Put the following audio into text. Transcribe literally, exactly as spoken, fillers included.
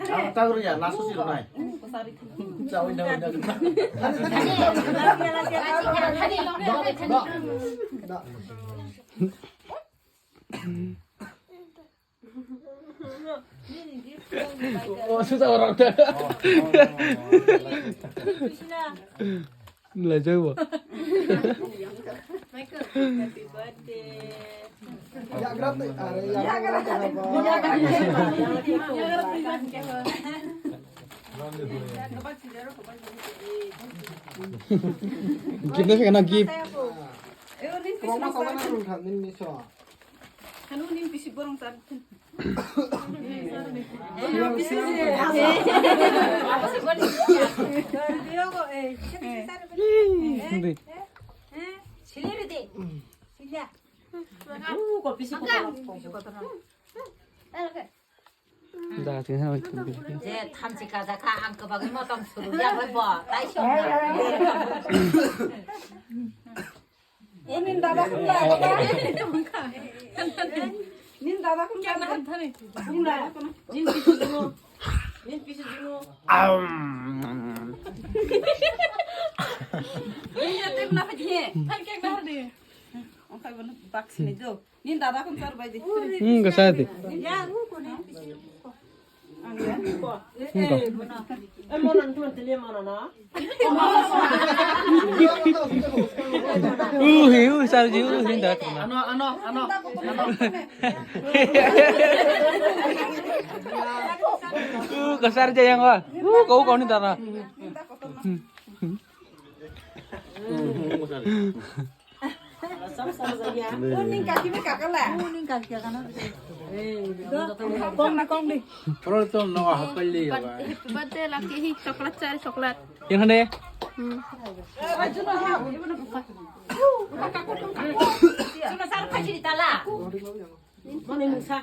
Ang tagro ya, naso si ronai. Chawin da da. O susa orang da. Nilai jauh. Michael, happy birthday. Gift na gift. Kanu nin pisi borong sar. Jaga tinggal. Je thamchi kaja kha ang kwbangwi motom suru ya bai bo tai song. O nin dada kun da. Nin dada kun da. Nin dada kun. Nin pisi juno. Nin pisi juno. Nin ya tek na phaji. Thar kek na hardi. Ongkai bono baksini jo. Nin dada kun sar bai di. Hmm, kasai di. Ya ru ko nin pisi. Ang ya ru ko. Hmm, ko. Eh, mono tuan telia mono na. Uhi, uhi, sarji, uhi, ndak. Ano, ano, ano, ano. Uh, kasar je yang wa. Uh, kau kau ni tara. Uning kaki me kakala. Uning kaki kakana. Kong ni, kong ni. Protol no hapali ya. Happy birthday, Lucky. Hi, chocolate chari, chocolate. Yang hande? Hmm. Chuna sar khaji tala. Mane musa.